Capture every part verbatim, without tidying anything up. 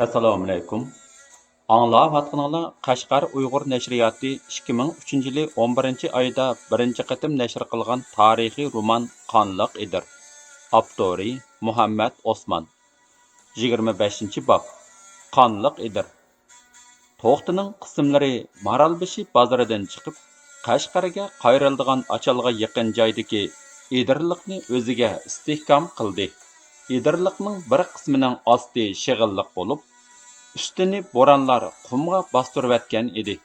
ئەسسالامۇئەلەيكۇم. ئاڭلاۋاتقىنىڭلار قەشقەر ئۇيغۇر نەشرىياتى ئىككى مىڭ ئۈچىنچى يىلى ئون بىرىنچى ئايدا بىرىنچى قېتىم نەشر قىلغان تارىخىي رومان قانلىق ئېدىر. ئاپتورى مۇھەممەد ئوسمان. يىگىرمە بەشىنچى باب. قانلىق ئېدىر. توختىنىڭ قىسىملىرى مارالبېشى بازىرىدىن چىقىپ، قەشقەرگە قايرىلىدىغان ئاچالغا يېقىن جايدىكى ئېدىرلىقنى ئۆزىگە ئىستىھكام قىلدى. ئېدىرلىقنىڭ بىر قىسمىنىڭ ئاستى شېغىللىق بولۇپ، ئۈستىنى بورانلار قۇمغا باستۇرۇۋەتكەن ئىدى.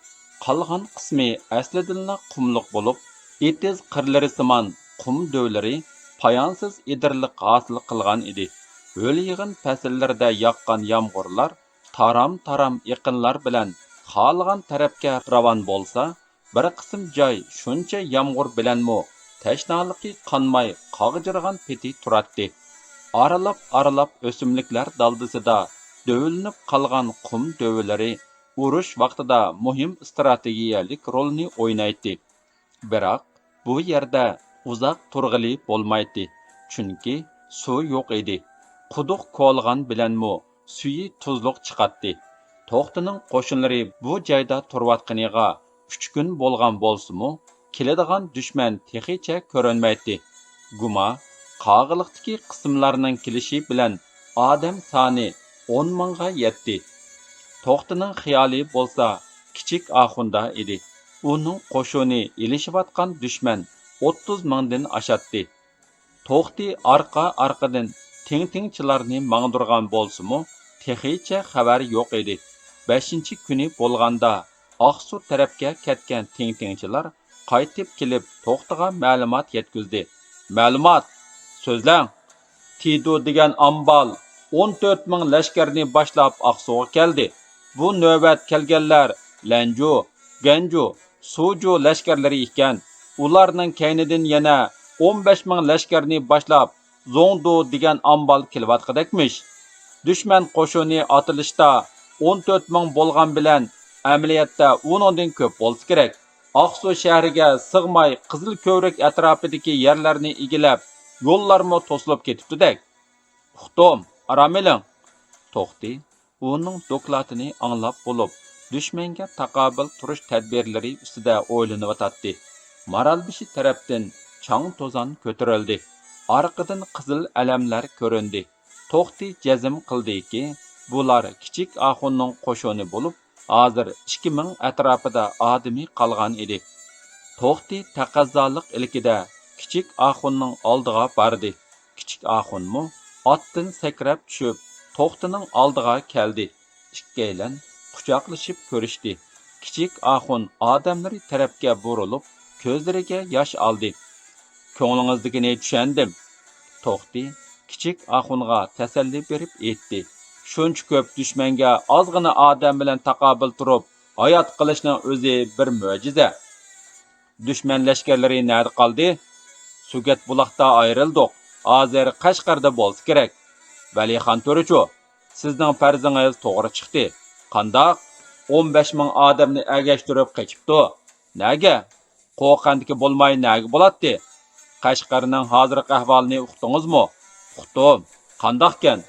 قالغان قىسمى ئەسلىدىنلا قۇملۇق بولۇپ، ئېتىز قىرلىرىسىمان قۇم دۆۋىلىرى پايانسىز ئېدىرلىق ھاسىل قىلغان ئىدى. ھۆل-يېغىن پەسىللىرىدە ياغقان يامغۇرلار تارام-تارام ئېقىنلار بىلەن خالىغان تەرەپكە راۋان بولسا، بىر قىسىم جاي شۇنچە يامغۇر بىلەنمۇ تەشنالىقى قانماي قاغجىرىغان پېتى تۇراتتى. ئارىلاپ-ئارىلاپ ئۆسۈملۈكلەر دالدىسىدا دۆۋىلىنىپ قالغان قۇم دۆۋىلىرى ئۇرۇش ۋاقتىدا مۇھىم ئىستراتېگىيەلىك رولنى ئوينايتتى. بىراق، بۇ يەردە ئۇزاق تۇرغىلى بولمايتتى، چۈنكى سۇ يوق ئىدى. قۇدۇق كولىغان بىلەنمۇ سۈيى تۇزلۇق چىقاتتى. توختىنىڭ قوشۇنلىرى بۇ جايدا تۇرۇۋاتقىنىغا ئۈچ كۈن بولغان بولسىمۇ، كېلىدىغان دۈشمەن تېخىچە كۆرۈنمەيتتى. گۇما، قاغىلىقتىكى قىسىملارنىڭ كېلىشى بىلەن ئادەم سانى ئون مىڭغا يەتتى. توختىنىڭ خىيالى بولسا كىچىك ئاخۇندا ئىدى. ئۇنىڭ قوشۇنى ئېلىشىۋاتقان دۈشمەن ئوتتۇز مىڭدىن ئاشاتتى. توختى ئارقا-ئارقىدىن تىڭتىڭچىلارنى ماڭدۇرغان بولسىمۇ، تېخىچە خەۋەر يوق ئىدى. بەشىنچى كۈنى بولغاندا، ئاقسۇ تەرەپكە كەتكەن تىڭتىڭچىلار قايتىپ كېلىپ، توختىغا مەلۇمات يەتكۈزدى. مەلۇمات! سۆزلەڭ! تىدۇ دېگەن ئامبال ئون تۆت مىڭ لەشكەرنى باشلاپ ئاقسۇغا كەلدى. بۇ نۆۋەت كەلگەنلەر لەنجۇ، گەنجۇ، سۇجۇ لەشكەرلىرى ئىكەن. ئۇلارنىڭ كەينىدىن يەنە ئون بەش مىڭ لەشكەرنى باشلاپ، زوڭدۇ دېگەن ئامبال كېلىۋاتقۇدەكمىش. دۈشمەن قوشۇنى ئاتىلىشتا ئون تۆت مىڭ بولغان بىلەن، ئەمەلىيەتتە ئۇنىڭدىن كۆپ بولسا كېرەك. ئاقسۇ شەھىرىگە سىغماي، قىزىل كۆۋرۈك ئەتراپىدىكى يەرلەرنى ئىگىلەپ، يوللارمۇ توسۇلۇپ كېتىپتۇدەك. ئۇقتۇم، ئارام ئېلىڭ. توختى ئۇنىڭ دوكلاتىنى ئاڭلاپ بولۇپ، دۈشمەنگە تاقابىل تۇرۇش تەدبىرلىرى ئۈستىدە ئويلىنىۋاتاتتى. مارالبېشى تەرەپتىن چاڭ-توزان كۆتۈرۈلدى. ئارقىدىن قىزىل ئەلەملەر كۆرۈندى. توختى جەزم قىلدىكى، بۇلار كىچىك ئاخۇننىڭ قوشۇنى بولۇپ، ھازىر ئىككى مىڭ ئەتراپىدا ئادىمى قالغان ئىدى. توختى تەقەززالىق ئىلكىدە كىچىك ئاخۇننىڭ ئالدىغا باردى. كىچىك ئاخۇنمۇ ئاتتىن سەكرەپ چۈشۈپ، توختىنىڭ ئالدىغا كەلدى. ئىككىيلەن قۇچاقلىشىپ كۆرۈشتى. كىچىك ئاخۇن ئادەملىرى تەرەپكە بۇرۇلۇپ، كۆزلىرىگە ياش ئالدى. كۆڭلىڭىزدىكىنى چۈشەندىم. توختى كىچىك ئاخۇنغا تەسەللى بېرىپ ئېيتتى. شۇنچە كۆپ دۈشمەنگە ئازغىنە ئادەم بىلەن تاقابىل تۇرۇپ، ھايات قېلىشنىڭ ئۆزى بىر مۆجىزە. دۈشمەن لەشكەرلىرى نەدە قالدى؟ سۆگەت بۇلاقتا ئايرىلدۇق. ھازىر قەشقەردە بولسا كېرەك. ۋەلىخان تۆرىچۇ؟ سىزنىڭ پەرىزىڭىز توغرا چىقتى. قانداق؟ ئون بەش مىڭ ئادەمنى ئەگەشتۈرۈپ قېچىپتۇ. نەگە؟ قوقەندىكى بولماي نەگە بولاتتى؟ قەشقەرنىڭ ھازىرقى ئەھۋالىنى ئۇقتىڭىزمۇ؟ ئۇقتۇم. قانداقكەن؟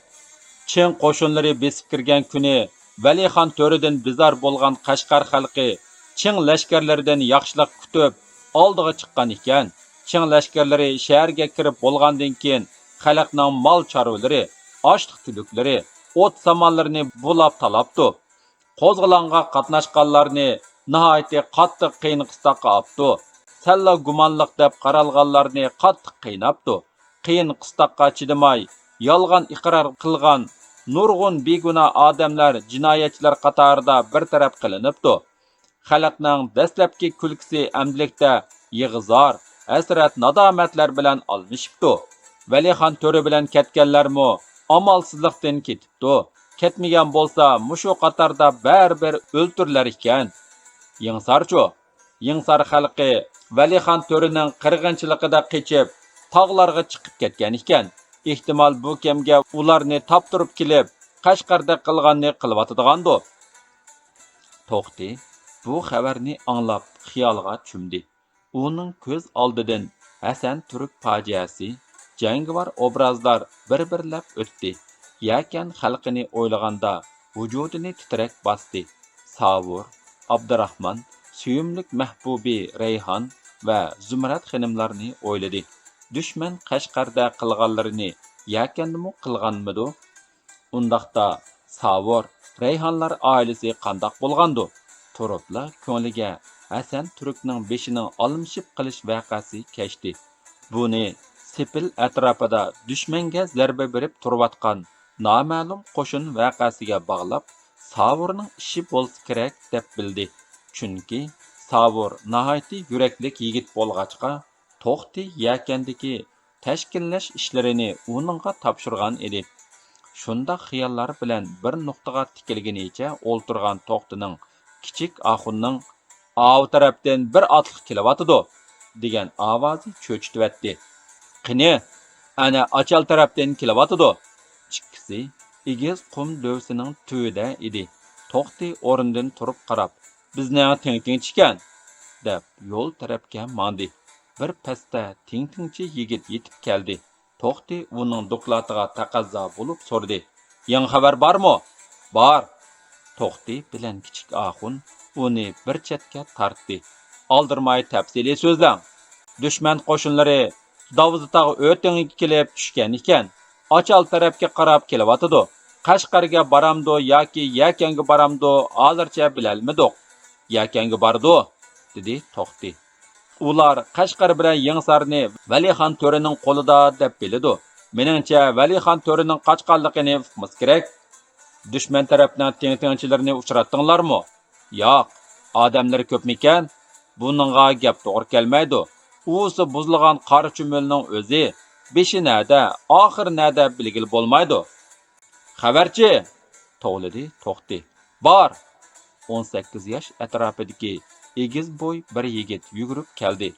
چىڭ قوشۇنلىرى بېسىپ كىرگەن كۈنى ۋەلىخان تۆرىدىن بىزار بولغان قەشقەر خەلقى چىڭ لەشكەرلىرىدىن ياخشىلىق كۈتۈپ، ئالدىغا چىققان ئىكەن. چىڭ لەشكەرلىرى شەھەرگە كىرىپ بولغاندىن كېيىن، خەلقنىڭ مال چارۋىلىرى، ئاشلىق تۈلۈكلىرى، ئوت-سامانلىرىنى بۇلاپ تالاپتۇ. قوزغىلاڭغا قاتناشقانلارنى ناھايىتى قاتتىق قىيىن-قىستاققا ئاپتۇ. سەللا گۇمانلىق دەپ قارالغانلارنى قاتتىق قىيناپتۇ. قىيىن-قىستاققا چىدىماي، يالغان ئىقرار قىلغان نۇرغۇن بىگۇناھ ئادەملەر جىنايەتچىلەر قاتارىدا بىر تەرەپ قىلىنىپتۇ. خەلقنىڭ دەسلەپكى كۈلكىسى ئەمدىلىكتە يىغا-زار، ھەسرەت-نادامەتلەر بىلەن ئالمىشىپتۇ. ۋەلىخان تۆرە بىلەن كەتكەنلەرمۇ ئامالسىزلىقتىن كېتىپتۇ. كەتمىگەن بولسا، مۇشۇ قاتاردا بەرىبىر ئۆلتۈرۈلەر ئىكەن. يېڭىسارچۇ؟ يېڭىسار خەلقى ۋەلىخان تۆرىنىڭ قىرغىنچىلىقىدا قېچىپ، تاغلارغا چىقىپ كەتكەن ئىكەن. ئېھتىمال، بۇ كەمگە ئۇلارنى تاپتۇرۇپ كېلىپ، قەشقەردە قىلغاننى قىلىۋاتىدىغاندۇ؟ توختى بۇ خەۋەرنى ئاڭلاپ، خىيالغا چۆمدى. ئۇنىڭ كۆز ئالدىدىن ھەسەن تۈرك پاجىئەسى، جەڭگىۋار ئوبرازلار بىر-بىرلەپ ئۆتتى. يەكەن خەلقىنى ئويلىغاندا، ۋۇجۇدىنى تىترەك باستى. ساۋۇر، ئابدۇراخمان، سۆيۈملۈك مەھبۇبى رەيھان ۋە زۇمرەت خېنىملارنى ئويلىدى. دۈشمەن قەشقەردە قىلغانلىرىنى يەكەندىمۇ قىلغانمىدۇ؟ ئۇنداقتا ساۋۇر، رەيھانلار ئائىلىسى قانداق بولغاندۇ؟ تۇرۇپلا كۆڭلىگە ھەسەن تۈركنىڭ بېشىنىڭ ئالمىشىپ قېلىش ۋەقەسى كەچتى. بۇنى سېپىل ئەتراپىدا دۈشمەنگە زەربە بېرىپ تۇرۇۋاتقان نامەلۇم قوشۇن ۋەقەسىگە باغلاپ، ساۋۇرنىڭ ئىشى بولسا كېرەك دەپ بىلدى. چۈنكى ساۋۇر ناھايىتى يۈرەكلىك يىگىت بولغاچقا، توختى يەكەندىكى تەشكىللەش ئىشلىرىنى ئۇنىڭغا تاپشۇرغان ئىدى. شۇنداق خىياللار بىلەن بىر نۇقتىغا تىكىلگىنىچە ئولتۇرغان توختىنىڭ كىچىك ئاخۇننىڭ «ئاۋۇ تەرەپتىن بىر ئاتلىق كېلىۋاتىدۇ» دېگەن ئاۋازى چۆچۈتۈۋەتتى. «قېنى، ئەنە ئاچال تەرەپتىن كېلىۋاتىدۇ.» ئىككىسى ئېگىز قۇم دۆۋىسىنىڭ تۈۋىدە ئىدى. توختى ئورنىدىن تۇرۇپ قاراپ، «بىزنىڭ تىڭ-تىڭچى ئىكەن» دەپ يول تەرەپكە ماڭدى. بىر پەستە تىڭ-تىڭچى يىگىت يېتىپ كەلدى. توختى ئۇنىڭ دوكلاتىغا تەقەززا بولۇپ سورىدى، «يېڭى خەۋەر بارمۇ؟» «بار.» توختى بىلەن كىچىك ئاخۇن ئۇنى بىر چەتكە تارتتى. «ئالدىرىماي تەپسىلىي سۆزلەڭ. دۈشمەن قوشۇنلىرى داۋزىتاغ ئۆتىڭىگە كېلىپ چۈشكەن ئىكەن. ئاچال تەرەپكە قاراپ كېلىۋاتىدۇ. قەشقەرگە بارامدۇ ياكى يەكەنگە بارامدۇ، ھازىرچە بىلەلمىدۇق.» «يەكەنگە بارىدۇ» دېدى توختى. «ئۇلار قەشقەر بىلەن يېڭىسارنى ۋەلىخان تۆرىنىڭ قولىدا دەپ بىلىدۇ. مېنىڭچە، ۋەلىخان تۆرىنىڭ قاچقانلىقىنى ئۇقمىسا كېرەك.» «دۈشمەن تەرەپنىڭ تىڭ-تىڭچىلىرىنى ئۇچراتتىڭلارمۇ؟» «ياق.» «ئادەملىرى كۆپمىكەن؟» «بۇنىڭغا گەپ توغرا كەلمەيدۇ. ئۇۋىسى بۇزۇلغان قارا چۈمۈلىنىڭ ئۆزى. بېشى نەدە، ئاخىرى نەدە بىلگىلى بولمايدۇ.» «خەۋەرچى!» توۋلىدى توختى. «بار!» ئون سەككىز ياش ئەتراپىدىكى ئېگىز بوي بىر يىگىت يۈگۈرۈپ كەلدى.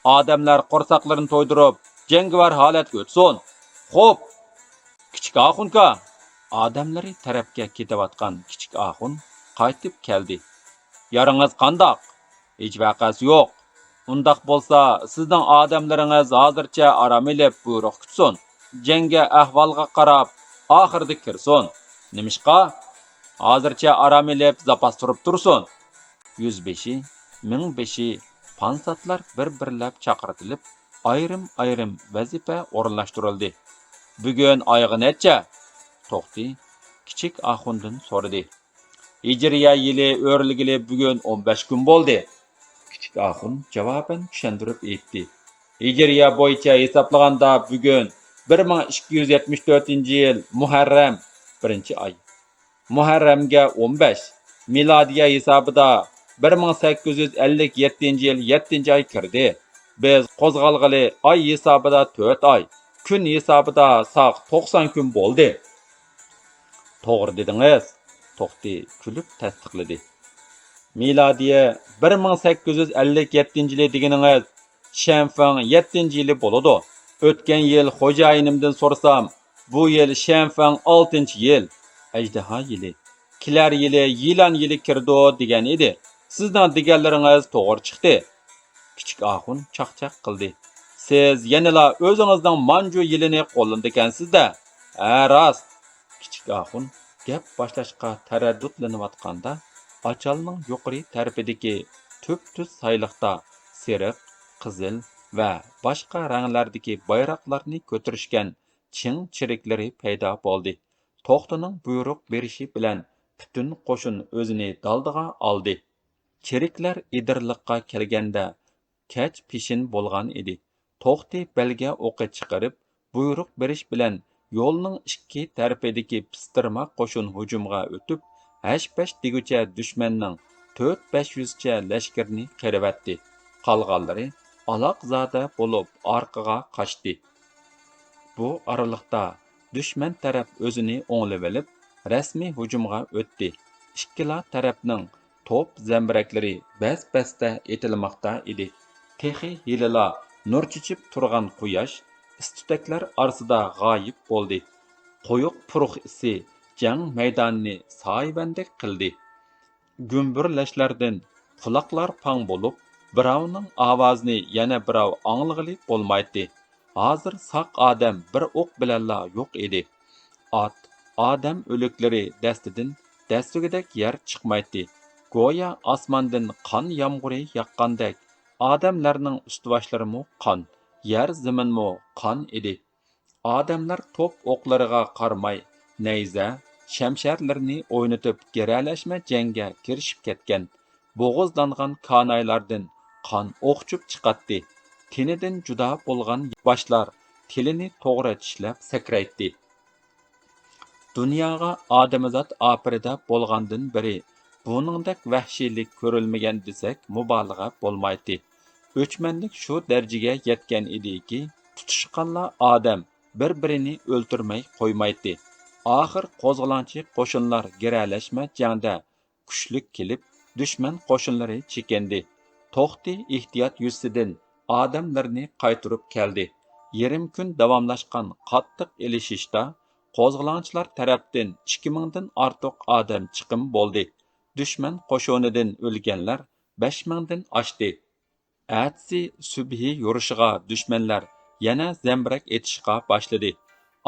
«ئادەملەر قورساقلىرىنى تويدۇرۇپ، جەڭگىۋار ھالەتكە ئۆتسۇن!» «خوپ!» «كىچىك ئاخۇنكا!» ئادەملىرى تەرەپكە كېتىۋاتقان كىچىك ئاخۇن قايتىپ كەلدى. «يارىڭىز قانداق؟» «ھېچ ۋەقەسى يوق.» «ئۇنداق بولسا، سىزنىڭ ئادەملىرىڭىز ھازىرچە ئارام ئېلىپ، بۇيرۇق كۈتسۇن. جەڭگە ئەھۋالغا قاراپ، ئاخىرىدا كىرسۇن.» «نېمىشقا؟» «ھازىرچە ئارام ئېلىپ، زاپاس تۇرۇپ تۇرسۇن.» يۈزبېشى، مىڭبېشى، پانساتلار بىر-بىرلەپ چاقىرتىلىپ، ئايرىم-ئايرىم ۋەزىپە ئورۇنلاشتۇرۇلدى. «بۈگۈن ئايغا نەچچە؟» توختى كىچىك ئاخۇندىن سورىدى. «ھىجرىيە يىلى ئۆرۈلگىلى بۈگۈن ئون بەش كۈن بولدى.» كىچىك ئاخۇن جاۋابەن چۈشەندۈرۈپ ئېيتتى. «ھىجرىيە بويىچە ھېسابلىغاندا، بۈگۈن بىر مىڭ ئىككى يۈز يەتمىش تۆتىنچى يىل مۇھەررەم، بىرىنچى ئاي. مۇھەررەمگە ئون بەش، مىلادىيە ھېسابىدا بىر مىڭ سەككىز يۈز ئەللىك يەتتىنچى يىل يەتتىنچى ئاي كىردى. بىز قوزغالغىلى ئاي ھېسابىدا تۆت ئاي، كۈن ھېسابىدا ساق توقسان كۈن بولدى.» «توغرا دېدىڭىز.» توختى كۈلۈپ تەستىقلىدى. «مىلادىيە بىر مىڭ سەككىز يۈز ئەللىك يەتتىنچى يىلى دېگىنىڭىز شەنفېڭ يەتتىنچى يىلى بولىدۇ. ئۆتكەن يىل خوجايىنىمدىن سورىسام، بۇ يىل شەنفېڭ ئالتىنچى يىل، ئەجدىھا يىلى. كېلەر يىلى يىلان يىلى كىرىدۇ دېگەن ئىدى. سىزنىڭ دېگەنلىرىڭىز توغرا چىقتى.» كىچىك ئاخۇن چاقچاق قىلدى. «سىز يەنىلا ئۆزىڭىزنىڭ مانجۇ يىلىنى قوللىنىدىكەنسىز-دە.» «ھە، راست.» كىچىك ئاخۇن گەپ باشلاشقا تەرەددۇتلىنىۋاتقاندا، ئاچالنىڭ يۇقىرى تەرىپىدىكى تۈپتۈز سايلىقتا سېرىق، قىزىل ۋە باشقا رەڭلەردىكى بايراقلارنى كۆتۈرۈشكەن چىڭ چېرىكلىرى پەيدا بولدى. توختىنىڭ بۇيرۇق بېرىشى بىلەن پۈتۈن قوشۇن ئۆزىنى دالدىغا ئالدى. چېرىكلەر ئېدىرلىققا كەلگەندە كەچ پېشىن بولغان ئىدى. توختى بەلگە ئوقى چىقىرىپ، بۇيرۇق بېرىش بىلەن يولنىڭ ئىككى تەرىپىدىكى پىستىرما قوشۇن ھۇجۇمغا ئۆتۈپ، ھەش-پەش دېگۈچە دۈشمەننىڭ تۆت-بەش يۈزچە لەشكىرىنى قىرىۋەتتى. قالغانلىرى ئالاقزادە بولۇپ ئارقىغا قاچتى. بۇ ئارىلىقتا دۈشمەن تەرەپ ئۆزىنى ئوڭلىۋېلىپ، رەسمىي ھۇجۇمغا ئۆتتى. ئىككىلا تەرەپنىڭ توپ زەمبىرەكلىرى بەس-بەستە ئېتىلماقتا ئىدى. تېخى ھېلىلا نۇر چېچىپ تۇرغان قۇياش ئىستۈتەكلەر ئارىسىدا غايىب بولدى. قويۇق پۇرىقى ئىسى جەڭ مەيدانىنى سايىۋەندەك قىلدى. گۈمبۈرلەشلەردىن قۇلاقلار پاڭ بولۇپ، بىراۋنىڭ ئاۋازىنى يەنە بىراۋ ئاڭلىغىلى بولمايتتى. ھازىر ساق ئادەم بىر ئوق بىلەنلا يوق ئىدى. ئات، ئادەم ئۆلۈكلىرى دەستىدىن دەسسىگۈدەك يەر چىقمايتتى. گويا ئاسماندىن قان يامغۇرى ياغقاندەك، ئادەملەرنىڭ ئۈستى-باشلىرىمۇ قان، يەر-زېمىنمۇ قان ئىدى. ئادەملەر توپ ئوقلىرىغا قارىماي، نەيزە، شەمشەرلىرىنى ئوينىتىپ، گىرەلەشمە جەڭگە كىرىشىپ كەتكەن. بوغۇزلانغان كانايلاردىن قان ئوقچۇپ چىقاتتى. تېنىدىن جۇدا بولغان باشلار تىلىنى توغرا چىشلەپ سەكرەيتتى. دۇنياغا ئادەمزات ئاپىرىدە بولغاندىن بېرى بۇنىڭدەك ۋەھشىيلىك كۆرۈلمىگەن دېسەك مۇبالىغە بولمايتتى. ئۆچمەنلىك شۇ دەرىجىگە يەتكەن ئىدىكى، تۇتۇشقانلا ئادەم بىر-بىرىنى ئۆلتۈرمەي قويمايتتى. ئاخىر قوزغىلاڭچى قوشۇنلار گىرەلەشمە جەڭدە كۈچلۈك كېلىپ، دۈشمەن قوشۇنلىرى چېكىندى. توختى ئېھتىيات يۈزىسىدىن ئادەملىرىنى قايتۇرۇپ كەلدى. يېرىم كۈن داۋاملاشقان قاتتىق ئېلىشىشتا قوزغىلاڭچىلار تەرەپتىن ئىككى مىڭدىن ئارتۇق ئادەم چىقىم بولدى. دۈشمەن قوشۇنىدىن ئۆلگەنلەر بەش مىڭدىن ئاشتى. ئەتىسى سۈبھى يورۇشىغا دۈشمەنلەر يەنە زەمبىرەك ئېتىشقا باشلىدى.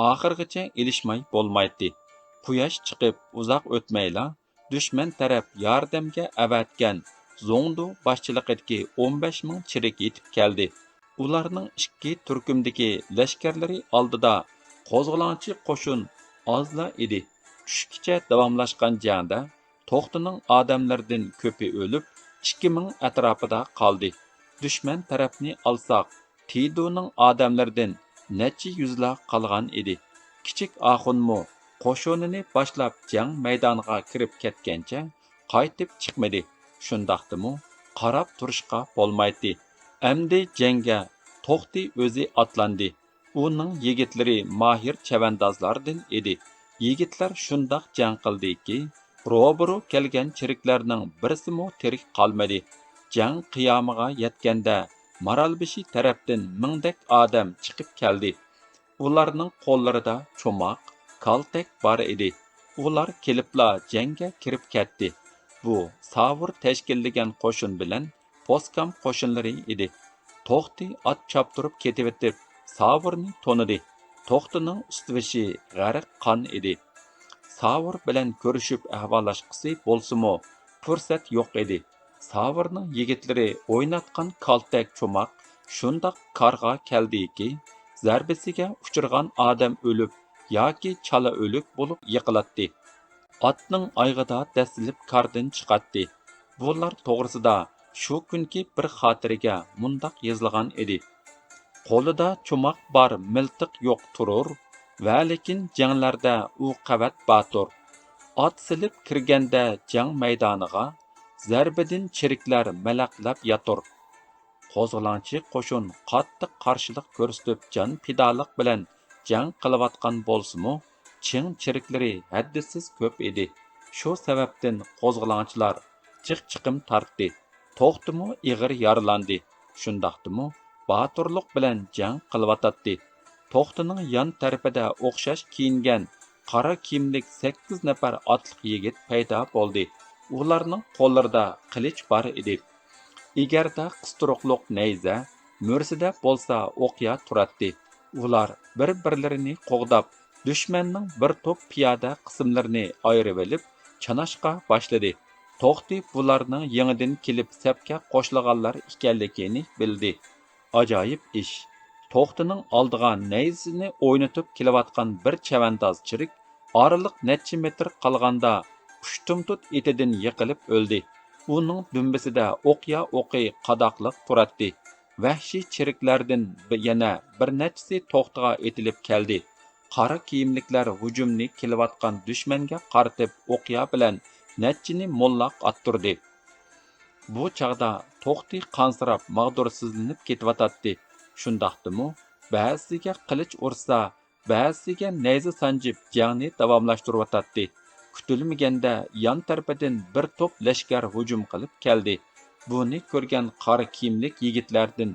ئاخىرغىچە ئېلىشماي بولمايتتى. قۇياش چىقىپ ئۇزاق ئۆتمەيلا، دۈشمەن تەرەپ ياردەمگە ئەۋەتكەن زوڭدۇ باشچىلىقىدىكى ئون بەش مىڭ چېرىك يېتىپ كەلدى. ئۇلارنىڭ ئىككى تۈركۈمدىكى لەشكەرلىرى ئالدىدا قوزغىلاڭچى قوشۇن ئازلا ئىدى. چۈشكىچە داۋاملاشقان جەڭدە توختىنىڭ ئادەملىرىدىن كۆپى ئۆلۈپ، ئىككى مىڭ ئەتراپىدا قالدى. دۈشمەن تەرەپنى ئالساق، تىدۇنىڭ ئادەملىرىدىن نەچچە يۈزلا قالغان ئىدى. كىچىك ئاخۇنمۇ قوشۇنىنى باشلاپ جەڭ مەيدانىغا كىرىپ كەتكەنچە قايتىپ چىقمىدى. شۇنداقتىمۇ قاراپ تۇرۇشقا بولمايتتى. ئەمدى جەڭگە توختى ئۆزى ئاتلاندى. ئۇنىڭ يىگىتلىرى ماھىر چەۋەندازلاردىن ئىدى. يىگىتلەر شۇنداق جەڭ قىلدىكى، روبىرو كەلگەن چېرىكلەرنىڭ بىرسىمۇ تىرىك قالمىدى. جەڭ قىيامىغا يەتكەندە، مارالبېشى تەرەپتىن مىڭدەك ئادەم چىقىپ كەلدى. ئۇلارنىڭ قوللىرىدا چوماق، كالتەك بار ئىدى. ئۇلار كېلىپلا جەڭگە كىرىپ كەتتى. بۇ ساۋۇر تەشكىللىگەن قوشۇن بىلەن پوسكام قوشۇنلىرى ئىدى. توختى ئات چاپتۇرۇپ كېتىۋېتىپ، ساۋۇرنى تونۇدى. توختىنىڭ ئۈستى-بېشى غەرق قان ئىدى. ساۋۇر بىلەن كۆرۈشۈپ ئەھۋاللاشقۇسى بولسىمۇ، پۇرسەت يوق ئىدى. ساۋۇرنىڭ يىگىتلىرى ئويناتقان كالتەك چوماق شۇنداق كارغا كەلدىكى، زەربىسىگە ئۇچرىغان ئادەم ئۆلۈپ ياكى چالا ئۆلۈك بولۇپ يىقىلاتتى. ئاتنىڭ ئايىغىدا دەسسىلىپ كاردىن چىقاتتى. بۇلار توغرىسىدا شۇ كۈنكى بىر خاتىرىگە مۇنداق يېزىلغان ئىدى: «قولىدا چوماق بار، مىلتىق يوق تۇرۇر، ۋەلىكىن جەڭلەردە ئۇ قەۋەت باتۇر. ئات سېلىپ كىرگەندە جەڭ مەيدانىغا، زەربىدىن چېرىكلەر مەلەقلەپ ياتۇر.» قوزغىلاڭچى قوشۇن قاتتىق قارشىلىق كۆرسىتىپ، جان پىدالىق بىلەن جەڭ قىلىۋاتقان بولسىمۇ، چىڭ چېرىكلىرى ھەددىسىز كۆپ ئىدى. شۇ سەۋەبتىن قوزغىلاڭچىلار جىق چىقىم تارتتى. توختىمۇ ئېغىر يارىلاندى. شۇنداقتىمۇ باتۇرلۇق بىلەن جەڭ قىلىۋاتاتتى. توختىنىڭ يان تەرىپىدە ئوخشاش كىيىنگەن قارا كىيىملىك سەككىز نەپەر ئاتلىق يىگىت پەيدا بولدى. ئۇلارنىڭ قوللىرىدا قىلىچ بار ئىدى. ئېگەردە قىستۇرۇقلۇق نەيزە، مۈرىسىدە بولسا ئوقيا تۇراتتى. ئۇلار بىر-بىرلىرىنى قوغداپ، دۈشمەننىڭ بىر توپ پىيادە قىسىملىرىنى ئايرىۋېلىپ، چاناشقا باشلىدى. توختى بۇلارنىڭ يېڭىدىن كېلىپ سەپكە قوشۇلغانلار ئىكەنلىكىنى بىلدى. ئاجايىپ ئىش! توختىنىڭ ئالدىغا نەيزىسىنى ئوينىتىپ كېلىۋاتقان بىر چەۋەنداز چېرىك ئارىلىق نەچچە مېتىر قالغاندا، ئۇشتۇمتۇت ئېتىدىن يىقىلىپ ئۆلدى. ئۇنىڭ دۈمبىسىدە ئوقيا ئوقى قاداقلىق تۇراتتى. ۋەھشىي چېرىكلەردىن بى-، يەنە بىر نەچچىسى توختىغا ئېتىلىپ كەلدى. قارا كىيىملىكلەر ھۇجۇمنى كېلىۋاتقان دۈشمەنگە قارىتىپ ئوقيا بىلەن نەچچىنى موللاق ئاتتۇردى. بۇ چاغدا توختى قانسىراپ، ماغدۇرسىزلىنىپ كېتىۋاتاتتى. شۇنداقتىمۇ بەزىسىگە قىلىچ ئۇرسا، بەزىسىگە نەيزە سانجىپ جەڭنى داۋاملاشتۇرۇۋاتاتتى. كۈتۈلمىگەندە يان تەرىپىدىن بىر توپ لەشكەر ھۇجۇم قىلىپ كەلدى. بۇنى كۆرگەن قارا كىيىملىك يىگىتلەردىن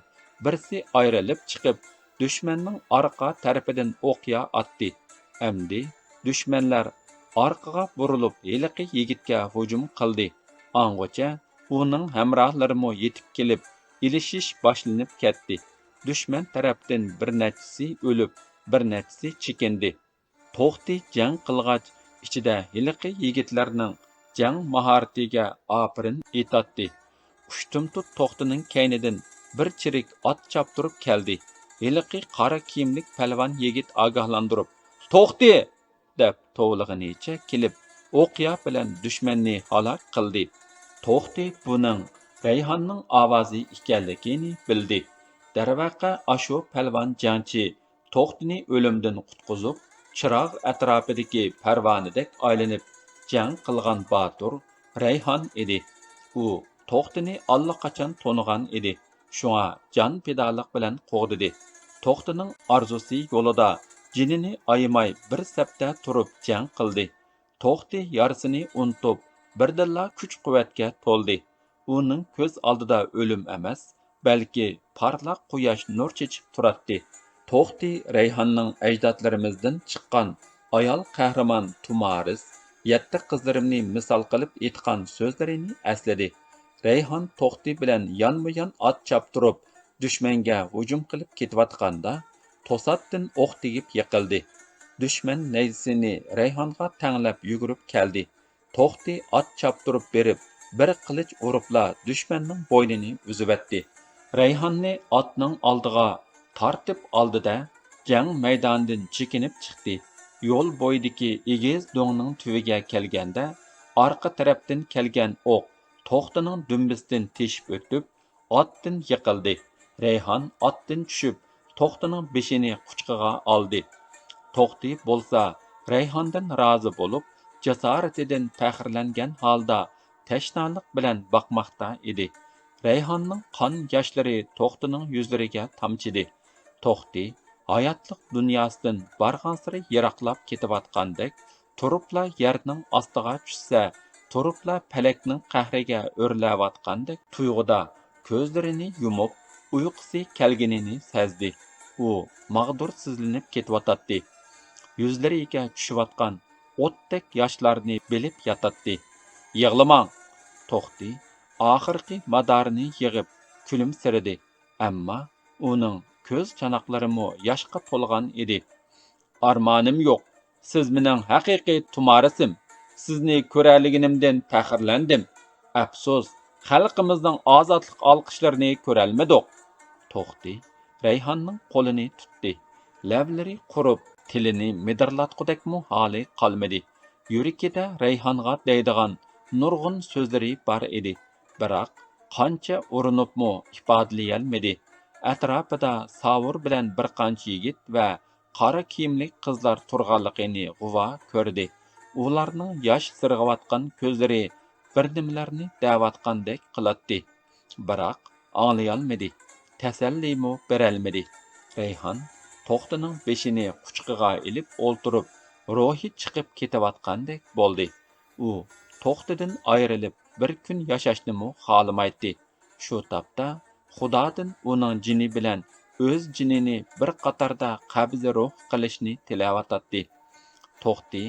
بىرسى ئايرىلىپ چىقىپ، دۈشمەننىڭ ئارقا تەرىپىدىن ئوقيا ئاتتى. ئەمدى دۈشمەنلەر ئارقىغا بۇرۇلۇپ، ھېلىقى يىگىتكە ھۇجۇم قىلدى. ئاڭغىچە ئۇنىڭ ھەمراھلىرىمۇ يېتىپ كېلىپ، ئېلىشىش باشلىنىپ كەتتى. دۈشمەن تەرەپتىن بىر نەچچىسى ئۆلۈپ، بىر نەچچىسى چېكىندى. توختى جەڭ قىلغاچ، ئىچىدە ھېلىقى يىگىتلەرنىڭ جەڭ ماھارىتىگە ئاپىرىن ئېيتاتتى. ئۇشتۇمتۇت توختىنىڭ كەينىدىن بىر چىرىك ئات چاپتۇرۇپ كەلدى. ھېلىقى قارا كىيىملىك پەلۋان يىگىت ئاگاھلاندۇرۇپ، «توختى!» دەپ توۋلىغىنىچە كېلىپ، ئوقيا بىلەن دۈشمەننى ھالاك قىلدى. توختى بۇنىڭ رەيھاننىڭ ئاۋازى ئىكەنلىكىنى بىلدى. دەرۋەقە، ئاشۇ پەلۋان جەڭچى توختىنى ئۆلۈمدىن قۇتقۇزۇپ، چىراغ ئەتراپىدىكى پەرۋانىدەك ئايلىنىپ جەڭ قىلغان باتۇر رەيھان ئىدى. ئۇ توختىنى ئاللىقاچان تونۇغان ئىدى، شۇڭا جان پىدالىق بىلەن قوغدىدى. توختىنىڭ ئارزۇسى يولىدا جېنىنى ئايىماي بىر سەپتە تۇرۇپ جەڭ قىلدى. توختى يارىسىنى ئۇنتۇپ، بىردىنلا كۈچ-قۇۋۋەتكە تولدى. ئۇنىڭ كۆز ئالدىدا ئۆلۈم ئەمەس، بەلكى پارلاق قۇياش نۇر چېچىپ تۇراتتى. توختى رەيھاننىڭ ئەجدادلىرىمىزدىن چىققان ئايال قەھرىمان تۇمارىس، يەتتە قىزلىرىمنى مىسال قىلىپ ئېيتقان سۆزلىرىنى ئەسلىدى. رەيھان توختى بىلەن يانمۇيان ئات چاپتۇرۇپ، دۈشمەنگە ھۇجۇم قىلىپ كېتىۋاتقاندا، توساتتىن ئوق تېگىپ يىقىلدى. دۈشمەن نەيزىسىنى رەيھانغا تەڭلەپ يۈگۈرۈپ كەلدى. توختى ئات چاپتۇرۇپ بېرىپ، بىر قىلىچ ئۇرۇپلا دۈشمەننىڭ بوينىنى ئۈزۈۋەتتى. رەيھاننى ئاتنىڭ ئالدىغا تارتىپ ئالدى-دە، جەڭ مەيدانىدىن چېكىنىپ چىقتى. يول بويىدىكى ئېگىز دۆڭنىڭ تۈۋىگە كەلگەندە، ئارقا تەرەپتىن كەلگەن ئوق توختىنىڭ دۈمبىسىدىن تېشىپ ئۆتۈپ، ئاتتىن يىقىلدى. رەيھان ئاتتىن چۈشۈپ، توختىنىڭ بېشىنى قۇچىقىغا ئالدى. توختى بولسا رەيھاندىن رازى بولۇپ، جاسارىتىدىن پەخىرلەنگەن ھالدا تەشنالىق بىلەن باقماقتا ئىدى. رەيھاننىڭ قان ياشلىرى توختىنىڭ يۈزلىرىگە تامچىدى. توختى ھاياتلىق دۇنياسىدىن بارغانسېرى يىراقلاپ كېتىۋاتقاندەك، تۇرۇپلا يەرنىڭ ئاستىغا چۈشسە، تۇرۇپلا پەلەكنىڭ قەھرىگە ئۆرلەۋاتقاندەك تۇيغۇدا كۆزلىرىنى يۇمۇپ، ئۇيقۇسى كەلگىنىنى سەزدى. ئۇ ماغدۇرسىزلىنىپ كېتىۋاتاتتى. يۈزلىرىگە چۈشۈۋاتقان ئوتتەك ياشلارنى بىلىپ ياتاتتى. «يىغلىماڭ!» توختى ئاخىرقى مادارىنى يىغىپ كۈلۈمسىرىدى. ئەمما ئۇنىڭ كۆز چاناقلىرىمۇ ياشقا تولغان ئىدى. «ئارمانىم يوق. سىز مېنىڭ ھەقىقىي تۇمارىسىم. سىزنى كۆرەلىگىنىمدىن پەخىرلەندىم. ئەپسۇس، خەلقىمىزنىڭ ئازادلىق ئالقىشلىرىنى كۆرەلمىدۇق.» توختى رەيھاننىڭ قولىنى تۇتتى. لەۋلىرى قۇرۇپ، تىلىنى مىدىرلاتقۇدەكمۇ ھالى قالمىدى. يۈرىكىدە رەيھانغا دەيدىغان نۇرغۇن سۆزلىرى بار ئىدى. بىراق، قانچە ئۇرۇنۇپمۇ ئىپادىلىيەلمىدى. ئەتراپىدا ساۋۇر بىلەن بىر قانچە يىگىت ۋە قارا كىيىملىك قىزلار تۇرغانلىقىنى غۇۋا كۆردى. ئۇلارنىڭ ياش سىرغىۋاتقان كۆزلىرى بىر نېمىلەرنى دەۋاتقاندەك قىلاتتى. بىراق، ئاڭلىيالمىدى، تەسەللىمۇ بېرەلمىدى. رەيھان توختىنىڭ بېشىنى قۇچىقىغا ئېلىپ ئولتۇرۇپ، روھى چىقىپ كېتىۋاتقاندەك بولدى. ئۇ توختىدىن ئايرىلىپ بىر كۈن ياشاشنىمۇ خالىمايتتى. شۇ تاپتا خۇدادىن ئۇنىڭ جېنى بىلەن ئۆز جېنىنى بىر قاتاردا قەبزى روھ قىلىشنى تىلەۋاتاتتى. توختى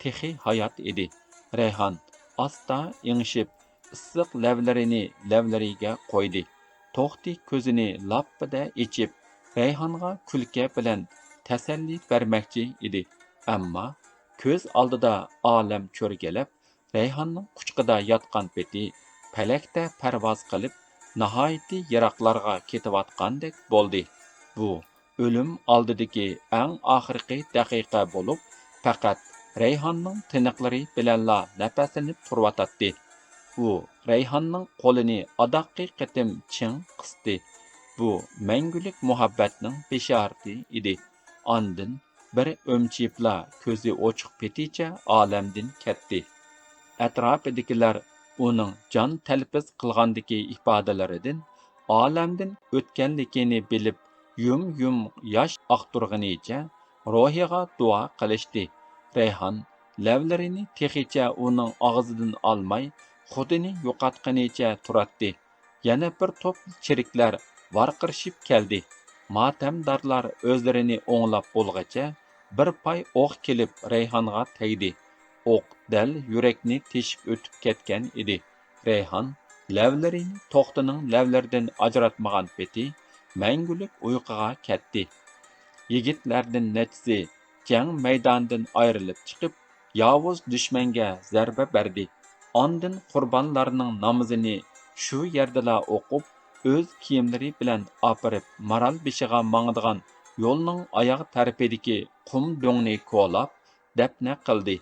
تېخى ھايات ئىدى. رەيھان ئاستا ئېڭىشىپ، ئىسسىق لەۋلىرىنى لەۋلىرىگە قويدى. توختى كۆزىنى لاپپىدە ئېچىپ، رەيھانغا كۈلكە بىلەن تەسەللى بەرمەكچى ئىدى. ئەمما كۆز ئالدىدا ئالەم چۆرگەلەپ، رەيھاننىڭ قۇچىقىدا ياتقان پېتى پەلەكتە پەرۋاز قىلىپ، ناھايىتى يىراقلارغا كېتىۋاتقاندەك بولدى. بۇ ئۆلۈم ئالدىدىكى ئەڭ ئاخىرقى دەقىقە بولۇپ، پەقەت رەيھاننىڭ تىنىقلىرى بىلەنلا نەپەسلىنىپ تۇرۇۋاتاتتى. ئۇ رەيھاننىڭ قولىنى ئاداققى قېتىم چىڭ قىستى. بۇ مەڭگۈلۈك مۇھەببەتنىڭ بېشارىتى ئىدى. ئاندىن بىر ئۈمچىيىپلا كۆزى ئوچۇق پېتىچە ئالەمدىن كەتتى. ئەتراپىدىكىلەر ئۇنىڭ جان تەلەپپۇز قىلغاندىكى ئىپادىلىرىدىن ئالەمدىن ئۆتكەنلىكىنى بىلىپ، يۇم-يۇم ياش ئاقتۇرغىنىچە روھىغا دۇئا قىلىشتى. رەيھان لەۋلىرىنى تېخىچە ئۇنىڭ ئاغزىدىن ئالماي، خۇدىنى يوقاتقىنىچە تۇراتتى. يەنە بىر توپ چېرىكلەر ۋارقىرىشىپ كەلدى. ماتەمدارلار ئۆزلىرىنى ئوڭلاپ بولغىچە بىر پاي ئوق كېلىپ رەيھانغا تەگدى. ئوق دەل يۈرەكنى تېشىپ ئۆتۈپ كەتكەن ئىدى. رەيھان لەۋلىرىنى توختىنىڭ لەۋلىرىدىن ئاجراتمىغان پېتى مەڭگۈلۈك ئۇيقۇغا كەتتى. يىگىتلەردىن نەچچىسى جەڭ مەيدانىدىن ئايرىلىپ چىقىپ، ياۋۇز دۈشمەنگە زەربە بەردى. ئاندىن قۇربانلارنىڭ نامىزىنى شۇ يەردىلا ئوقۇپ، ئۆز كىيىملىرى بىلەن ئاپىرىپ، مارال بېشىغا ماڭىدىغان يولنىڭ ئاياغ تەرىپىدىكى قۇم دۆڭنى كولاپ، دەپنە قىلدى.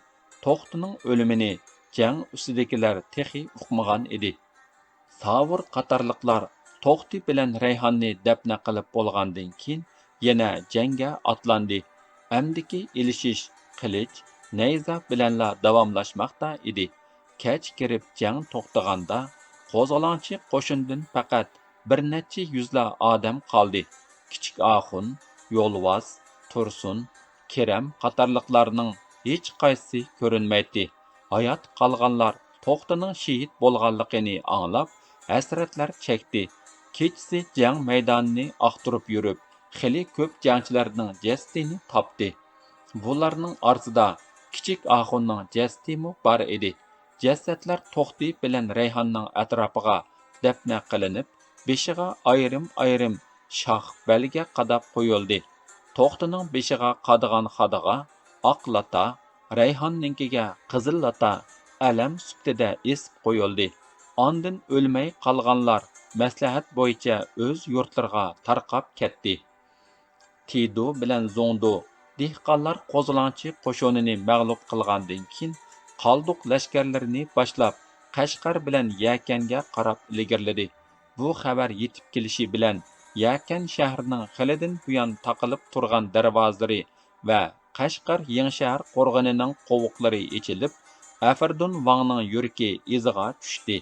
توختىنىڭ ئۆلۈمىنى جەڭ ئۈستىدىكىلەر تېخى ئۇقمىغان ئىدى. ساۋۇر قاتارلىقلار توختى بىلەن رەيھاننى دەپنە قىلىپ بولغاندىن كېيىن، يەنە جەڭگە ئاتلاندى. ئەمدىكى ئېلىشىش قىلىچ، نەيزە بىلەنلا داۋاملاشماقتا ئىدى. كەچ كىرىپ جەڭ توختىغاندا، قوزغىلاڭچى قوشۇندىن پەقەت بىر نەچچە يۈزلا ئادەم قالدى. كىچىك ئاخۇن، يولۋاس، تۇرسۇن، كېرەم قاتارلىقلارنىڭ ھېچقايسىسى كۆرۈنمەيتتى. ھايات قالغانلار توختىنىڭ شېھىت بولغانلىقىنى ئاڭلاپ، ھەسرەتلەر چەكتى. كېچىسى جەڭ مەيدانىنى ئاختۇرۇپ يۈرۈپ، خېلى كۆپ جەڭچىلەرنىڭ جەسىتىنى تاپتى. بۇلارنىڭ ئارىسىدا كىچىك ئاخۇننىڭ جەسىتىمۇ بار ئىدى. جەسەتلەر توختى بىلەن رەيھاننىڭ ئەتراپىغا دەپنە قىلىنىپ، بېشىغا ئايرىم-ئايرىم شاخ بەلگە قاداپ قويۇلدى. توختىنىڭ بېشىغا قادىغان خادىغا ئاق لاتا، رەيھاننىڭكىگە قىزىل لاتا ئەلەم سۈپىتىدە ئېسىپ قويۇلدى. ئاندىن ئۆلمەي قالغانلار مەسلىھەت بويىچە ئۆز يۇرتلىرىغا تارقاپ كەتتى. تىدۇ بىلەن زۇڭدۇ دېھقانلار قوزغىلاڭچى قوشۇنىنى مەغلۇپ قىلغاندىن كېيىن، قالدۇق لەشكەرلىرىنى باشلاپ، قەشقەر بىلەن يەكەنگە قاراپ ئىلگىرىلىدى. بۇ خەۋەر يېتىپ كېلىشى بىلەن، يەكەن شەھىرىنىڭ خېلىدىن بۇيان تاقىلىپ تۇرغان دەرۋازىلىرى ۋە قەشقەر يېڭىشەھەر قورغىنىنىڭ قوۋۇقلىرى ئېچىلىپ، ئەفەردۇن ۋاڭنىڭ يۈرىكى ئىزىغا چۈشتى.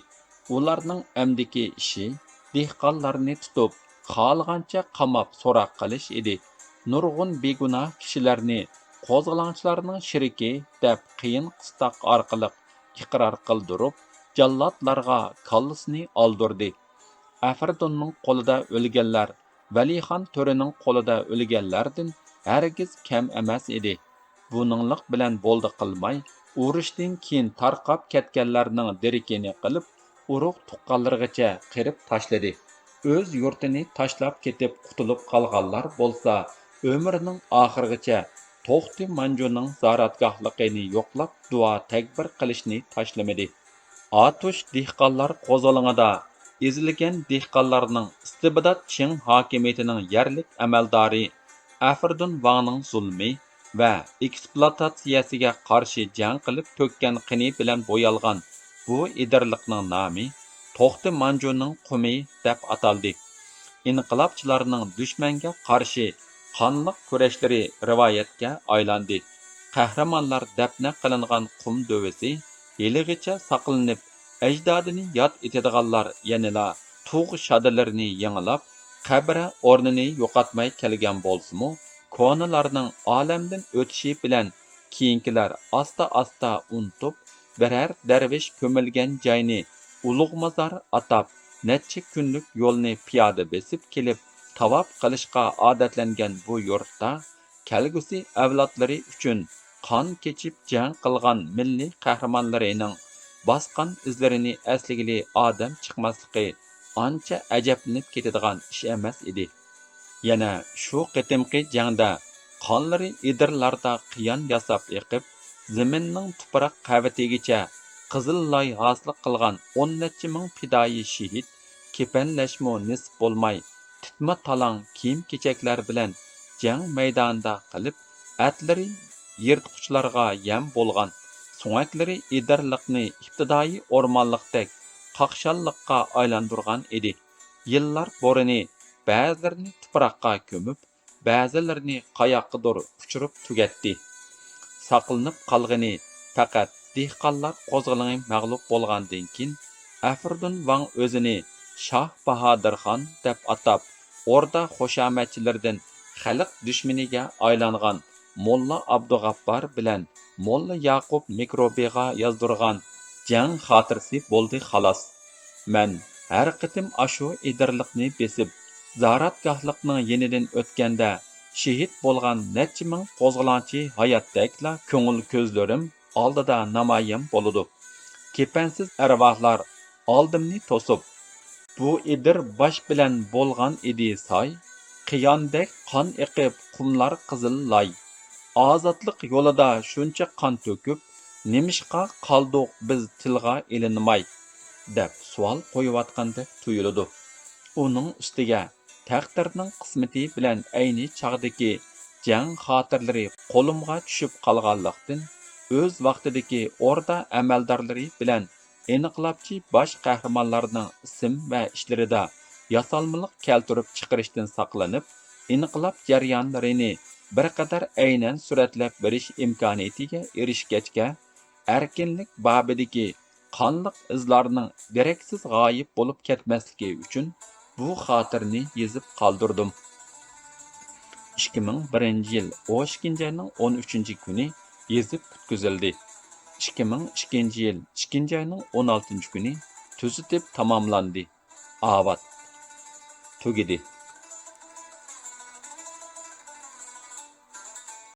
ئۇلارنىڭ ئەمدىكى ئىشى دېھقانلارنى تۇتۇپ، خالىغانچە قاماپ سوراق قىلىش ئىدى. نۇرغۇن بىگۇناھ كىشىلەرنى قوزغىلاڭچىلارنىڭ شېرىكى دەپ قىيىن قىستاق ئارقىلىق ئىقرار قىلدۇرۇپ، جاللاتلارغا كاللىسىنى ئالدۇردى. ئەفەردۇننىڭ قولىدا ئۆلگەنلەر ۋەلىخان تۆرىنىڭ قولىدا ئۆلگەنلەردىن ھەرگىز كەم ئەمەس ئىدى. بۇنىڭلىق بىلەن بولدى قىلماي، ئۇرۇشتىن كېيىن تارقاپ كەتكەنلەرنىڭ دېرىكىنى قىلىپ، ئۇرۇق-تۇغقانلىرىغىچە قىرىپ تاشلىدى. ئۆز يۇرتىنى تاشلاپ كېتىپ قۇتۇلۇپ قالغانلار بولسا، ئۆمرىنىڭ ئاخىرىغىچە توختى مانجۇنىڭ زاراتگاھلىقىنى يوقلاپ، دۇئا-تەكبىر قىلىشنى تاشلىمىدى. ئاتۇش دېھقانلار قوزغىلىڭىدا ئېزىلگەن دېھقانلارنىڭ ئىستىبدات چىڭ ھاكىمىيىتىنىڭ يەرلىك ئەمەلدارى ئەفىردۇن ۋاڭنىڭ زۇلمى ۋە ئېكسپلۇئاتاتسىيەسىگە قارشى جەڭ قىلىپ تۆككەن قېنى بىلەن بويالغان بۇ ئىدىرلىقنىڭ نامى توختى مانجۇنىڭ قۇمى دەپ ئاتالدى. ئىنقىلابچىلارنىڭ دۈشمەنگە قارشى قانلىق كۈرەشلىرى رىۋايەتكە ئايلاندى. قەھرىمانلار دەپنە قىلىنغان قۇم دۆۋىسى ھېلىغىچە ساقلىنىپ، ئەجدادىنى ياد ئېتىدىغانلار يەنىلا تۇغ شادىلىرىنى يېڭىلاپ، قەبرە ئورنىنى يوقاتماي كەلگەن بولسىمۇ، كونىلارنىڭ ئالەمدىن ئۆتۈشى بىلەن كېيىنكىلەر ئاستا-ئاستا ئۇنتۇپ، بىرەر دەرۋىش كۆمۈلگەن جاينى ئۇلۇغ مازار ئاتاپ، نەچچە كۈنلۈك يولنى پىيادە بېسىپ كېلىپ، تاۋاپ قىلىشقا ئادەتلەنگەن بۇ يۇرتتا، كەلگۈسى ئەۋلادلىرى ئۈچۈن قان كېچىپ جەڭ قىلغان مىللىي قەھرىمانلىرىنىڭ باسقان ئىزلىرىنى ئەسلىگىلى ئادەم چىقماسلىقى ئانچە ئەجەبلىنىپ كېتىدىغان ئىش ئەمەس ئىدى. يەنە شۇ قېتىمقى جەڭدە قانلىرى ئېدىرلاردا قىيان ياساپ ئېقىپ، زېمىننىڭ تۇپراق قەۋىتىگىچە قىزىل لاي ھاسىل قىلغان ئون نەچچە مىڭ پىدائىي شېھىت، كېپەنلەشمۇ نېسىپ بولماي، تىتما تالاڭ كىيىم-كېچەكلەر بىلەن جەڭ مەيدانىدا قېلىپ، ئەتلىرى يىرتقۇچلارغا يەم بولغان، سۆڭەكلىرى ئېدىرلىقنى ئىپتىدائىي ئورمانلىقتەك قاقشاللىققا ئايلاندۇرغان ئىدى. يىللار بورىنى بەزىلىرىنى تۇپراققا كۆمۈپ، بەزىلىرىنى قاياققىدۇر ئۇچۇرۇپ تۈگەتتى. ساقلىنىپ قالغىنى پەقەت دېھقانلار قوزغىلىڭى مەغلۇپ بولغاندىن كېيىن، ئەفرىدۇن ۋاڭ ئۆزىنى شاھ باھادىرخان دەپ ئاتاپ، ئوردا خۇشامەتچىلىرىدىن خەلق دۈشمىنىگە ئايلانغان موللا ئابدۇغاپپار بىلەن موللا ياقۇپ مىكروبىغا يازدۇرغان جەڭ خاتىرىسى بولدى خالاس. مەن ھەر قېتىم ئاشۇ ئېدىرلىقنى بېسىپ، زاراتگاھلىقنىڭ يېنىدىن ئۆتكەندە، شېھىت بولغان نەچچە مىڭ قوزغىلاڭچى ھاياتتەكلا كۆڭۈل كۆزلىرىم ئالدىدا نامايان بولىدۇ. كېپەنسىز ئەرۋاھلار ئالدىمنى توسۇپ، بۇ ئېدىر باش بىلەن بولغان ئىدى ساي، قىياندەك قان ئېقىپ قۇملار قىزىل لاي. ئازادلىق يولىدا شۇنچە قان تۆكۈپ، نېمىشقا قالدۇق بىز تىلغا ئېلىنماي؟ دەپ سوئال قويۇۋاتقاندەك تۇيۇلىدۇ. ئۇنىڭ ئۈستىگە تەقدىرنىڭ قىسمىتى بىلەن ئەينى چاغدىكى جەڭ خاتىرىلىرى قولۇمغا چۈشۈپ قالغانلىقتىن، ئۆز ۋاقتىدىكى ئوردا ئەمەلدارلىرى بىلەن ئىنقىلابچى باش قەھرىمانلارنىڭ ئىسىم ۋە ئىشلىرىدا ياسالمىلىق كەلتۈرۈپ چىقىرىشتىن ساقلىنىپ، ئىنقىلاب جەريانلىرىنى بىر قەدەر ئەينەن سۈرەتلەپ بېرىش ئىمكانىيىتىگە ئېرىشكەچكە، ئەركىنلىك بابىدىكى قانلىق ئىزلارنىڭ دېرەكسىز غايىب بولۇپ كەتمەسلىكى ئۈچۈن بۇ خاتىرىنى يېزىپ قالدۇردۇم. ئىككى مىڭ بىرىنچى يىل ئون ئىككىنچى ئاينىڭ ئون ئۈچىنچى كۈنى يېزىپ پۈتكۈزۈلدى. ئىككى مىڭ ئىككىنچى يىل ئىككىنچى ئاينىڭ ئون ئالتىنچى كۈنى تۈزىتىپ تاماملاندى. ئاۋات. تۈگىدى.